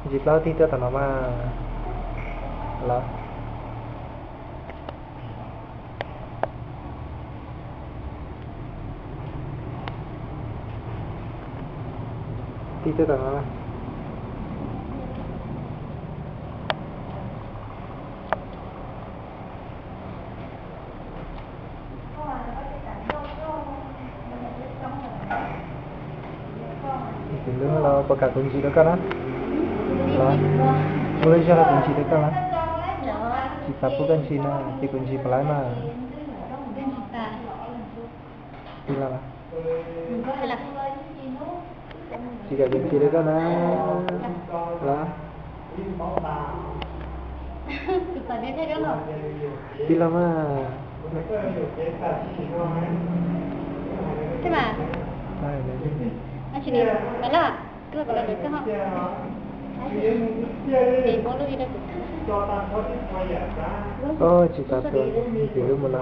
Ntsis plaub tig tuaj tom no mas. Los. Tig tuaj tom no. Tus hlub los puas kam kuv ntsis rau koj na? Los, muaj lub zog los kuv ntsis rau koj na. Tsis xav pub koj ntsis na, ces kuv ntsis puas laib mas? Tij Laug, tsis kam kuv ntsis rau koj na. Los. Tij Laug mas. Os, tsis xav tuaj, ntxim hlub mus no.